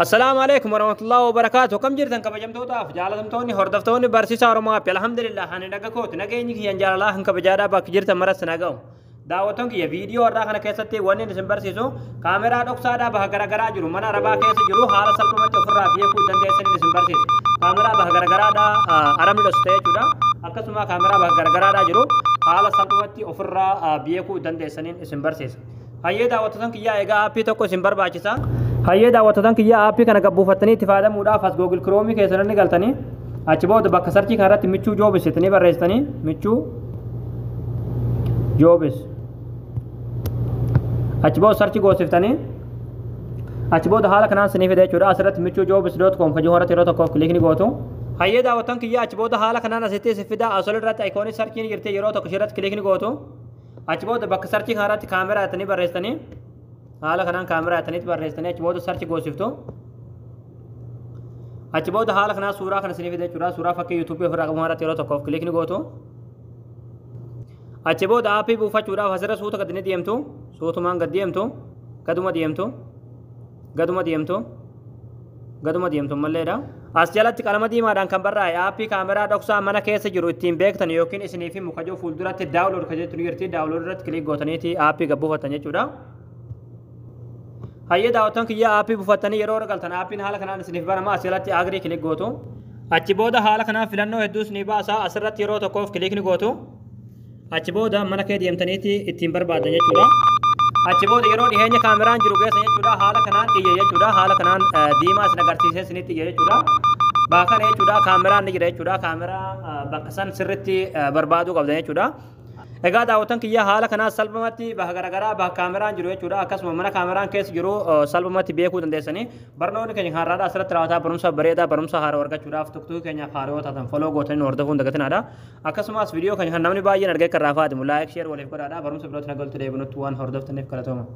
Assalaamu alaikum warahmatullahi wabarakaatu. Kam jirtan kabajamtootaaf jaalatamtoonni hordoftoonni barsiisaa Oromoo App? Alhamdulillah, ani naga kooti. Nageenyi kiyyan jaalalaa kan kabajaadhaa bakka jirtan maras naga'u. Daawwattoon kiyya, viidiyoo irraa kana keessatti wanni isin barsiisu kaameraa dhoksaadhaa bakka garaagaraa jiru, mana arabaa keessa jiru, haala salphumatti ofirraa beekuu dandeessan isin barsiisa. Kaameraa bakka garaagaraadhaa arabni dhoksu ta'e jechuudha. Akkasuma kaameraa bakka garaagaraadhaa jiru haala salphumatti ofirraa beekuu dandeessaniin isin barsiisa. Hayyee daawwattoota kiyyaa, egaa aappii tokko isin barbaachisa. Hayyee daawwattoota kiyyaa, aappii kana gabbuufattanii itti fayyadamuudhaaf as Google Chrome keessan ni galtanii, achi booda bakka search kanarratti Michuu Jobs jettanii barreessitanii, Michuu Jobs, achi booda search goosiftanii, achi booda haala kanaan sinii fida jechuudha. Asirratti michuujobs.com kan jiru irratti yeroo tokkoof click ni gootu. Hayyee daawwattoon kiyyaa, achi booda haala kanaan asitti si fida. Asol irratti icon search ni jirti, yeroo tokko ishirratti click ni gootu. Achi booda bakka search kanarratti kaameraa jettanii barreessitanii, haala kanaan kaameraa jettanii barreessitanii, achi booda search goosiftu. Achi booda haala kanaan suuraa kana sinii fida jechuudha. Suuraa fakkii yuutuubii ofirraa qabu irratti yeroo tokkoof click ni gootu. Achi booda aappii buufachuudhaaf asirra suuta gadi ni deemtu. Suutumaan gad deemtu. Gaduma deemtu. Gaduma deemtu. Gaduma deemtu malleedha. As jalatti qalama diimaadhaan kan barraa'e aappii kaameraa dhoksaa mana keessa jiru ittiin beektan yookiin isinii fi mukajoo fuulduratti download kan jettu ni jirti. Download irratti click gootaniiti aappii gad buufatan jechuudha. Hayyee daawwattoon kiyyaa, aappii buufattanii yeroo galtan aappiin haala kanaan isiniif banama. As jalatti agree click gootu. Achi booda haala kanaan filannoo hedduu isinii baasa. Asirratti yeroo tokkoof click ni gootu. Achi booda mana kee deemtaniiti ittiin barbaadan jechuudha. Achi booda yeroo dhiheenya kaameraan jiru geessa jechuudha. Haala kanaan iyya jechuudha. Haala kanaan diimaa isin agarsiisee isinitti iyya jechuudha. Baakana jechuudha. Kaameraan ni jira jechuudha. Kaameraa bakka san sirriitti barbaaduu qabdan jechuudha. Egaa daawwattoon kiyya, haala kanaa salphumatti bakka garaagaraa bakka kaameraan jiru jechuudha. Akkasuma mana kaameraan keessa jiru salphumatti beekuu dandeessanii. Barnoonni keenya har'aadha asirratti raawwataa. Barumsa bareedaa, barumsa haaraa argachuudhaaf TikTok keenyaaf haaraa taatan follow gootanii hordofuun dagatinaadha. Akkasumas viidiyoo keenya kan namni baay'een argee kan irraa fayyadamu like, share waliif godhaadha. Barumsa birootti nagaltu deebinutti waan hordoftaniif galatooma.